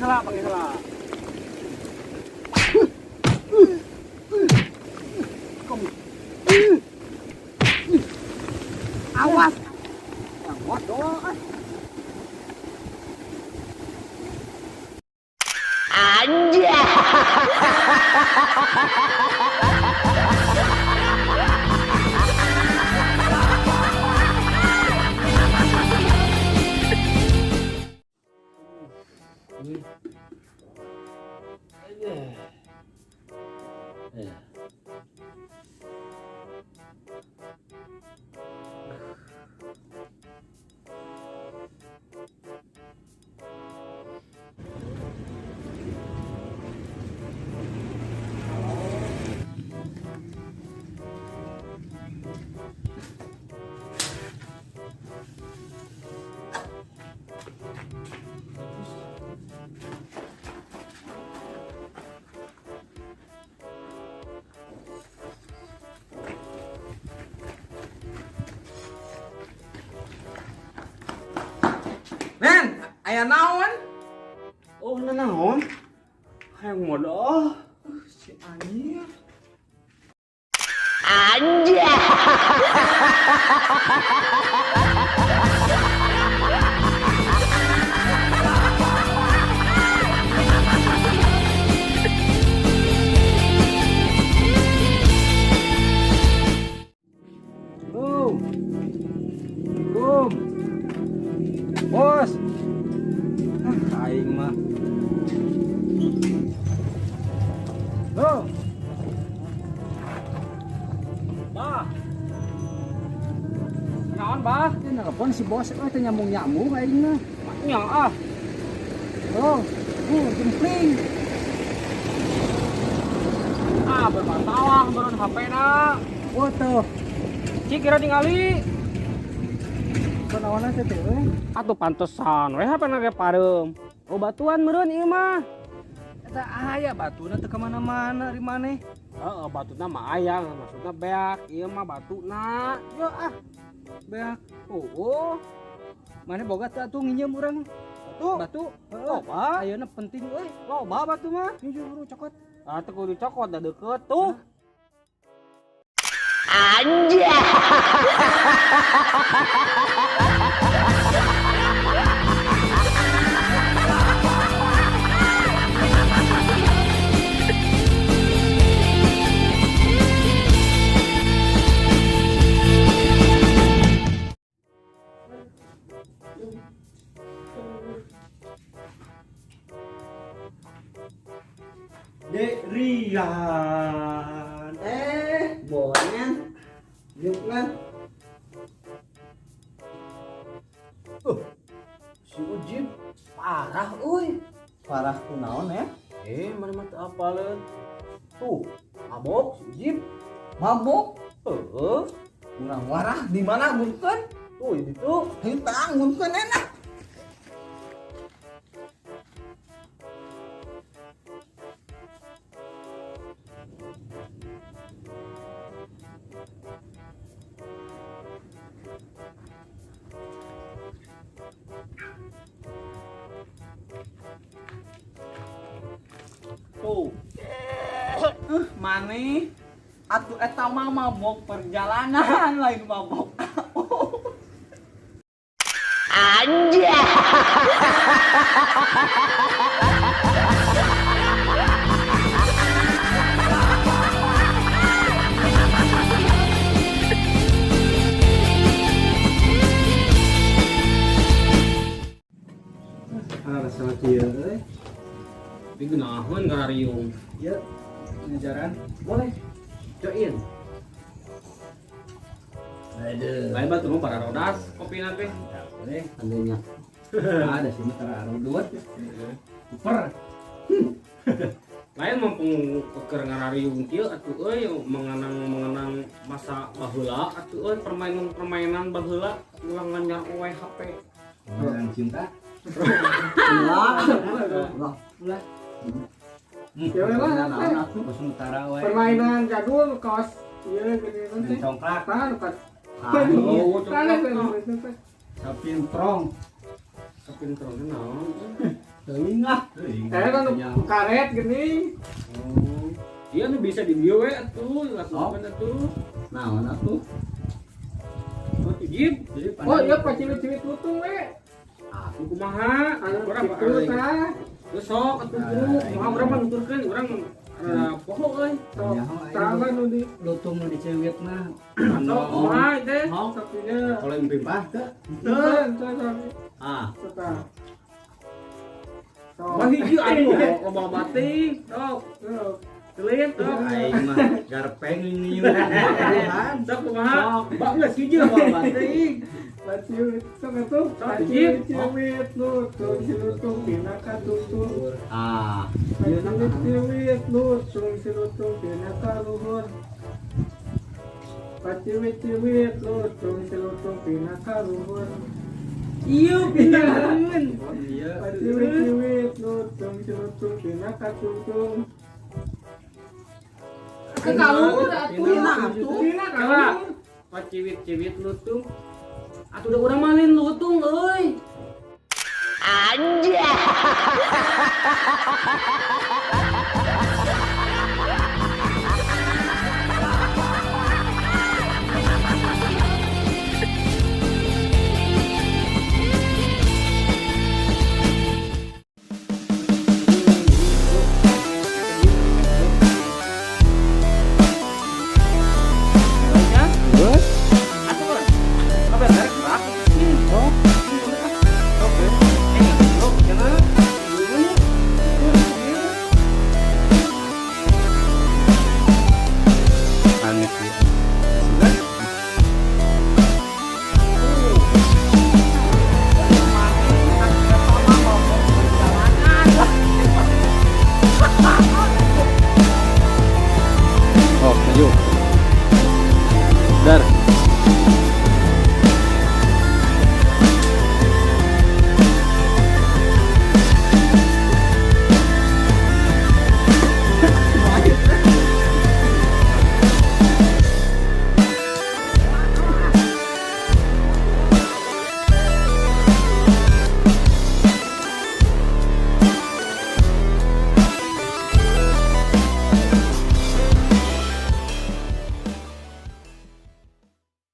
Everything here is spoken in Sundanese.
heula, panggil heula. Kamu. Awas. Awas dong. Ah. Nen, aya naon? Oh, nanaon? Hayang modal. Si anjir. Bum. Bum. Bos. Ah, aing mah. Loh. Bah. Naon, bah? Ini nelpon si bos, eh teu nyambung-nyambung aing mah. Nya ah. Oh, jempling. Ah, bermasalah meureun HP na. Oh, tuh. Cik kira tingali. Kunaon teh teh euy? Atuh pantesan we HP na ge pareum. Oh, batuan meureun ieu mah. Eta aya batuna teu kemana-mana di maneh. Heeh, batuna mah aya, maksudna beak. Ieu mah batuna. Yo ah. Beak. Oh. Maneh boga teu atuh nginjem urang? Batu. Batu. Heeh. Loba. Ayeuna penting euy. Loba batu mah. Ini buru cokot. Ah, teu kudu cokot da deukeut tuh. Dek Rian. Eh, bonen. Yuk kan. Si Ujib parah euy. Parah kunaon ya? Eh, mana mah teu apaleun. Tuh, mabok si Ujib. Mabok? Heeh. Urang warah di mana ngurkeun? Tuh, di ditu. Hayu tang ngurkeun enak. Tuh. Maneh atuh eta mah mabok perjalanan lain mabok. Anjay. Ah, rasa kieu euy. Tapi geunaheun garariung. Ieu ngajaran. Boleh. Join. Aduh. Lain batu mah para rodas kopi teh. Mantap euy, andainya. Ada sih mah tara arudut. Super. Lain mumpung keur ngarariung kieu atuh euy mengenang-mengenang masa baheula atuh euy permainan-permainan baheula ulah nganyar we HP. Permainan cinta. Ulah. Ulah. Ulah. Ya lah, Naon atuh? Kos utara we. Permainan jadul kos ieu gini Main teh. congklak. Tahan pas. Oh, Tahan congklak. teh. Sapin prong. Sapin terus naon? Teuing ah. Kan karet gini. Oh. Iya nu bisa di dieu we atuh, lakukan atuh. Naon atuh? Oh, tijib. Oh iya paciwit-ciwit lutung we. Atuh kumaha? Anu Urang kitu tah. Geus sok atuh guru, kumaha urang mah nuturkeun urang poho euy. Sok tah nu di Lutung nu dicewit mah. Sok kumaha teh? sok dinya. Kalau yang pimpah teh. Teu, teu sok. Ah, Tah. Sok. Wah hiji atuh loba bating. Sok, Sok. teuleun sok. aing mah garpeng ini. Sok kumaha? Bak geus hiji loba bating. Paciwit sok atuh. Sok, tijib. Paciwit-ciwit lutung si lutung dina katutur. Ah, Paciwit-ciwit lutung si lutung dina kaluhur. Paciwit-ciwit lutung si lutung dina kaluhur. Ieu pindahan. iya. Paciwit-ciwit lutung si lutung dina katutung. Ke kaluhur atuh. Dina atuh. Dina Kala. kaluhur. Paciwit-ciwit lutung. Atuh da urang mah lain lutung euy. Anjay. Aneh sih. Oh, maju.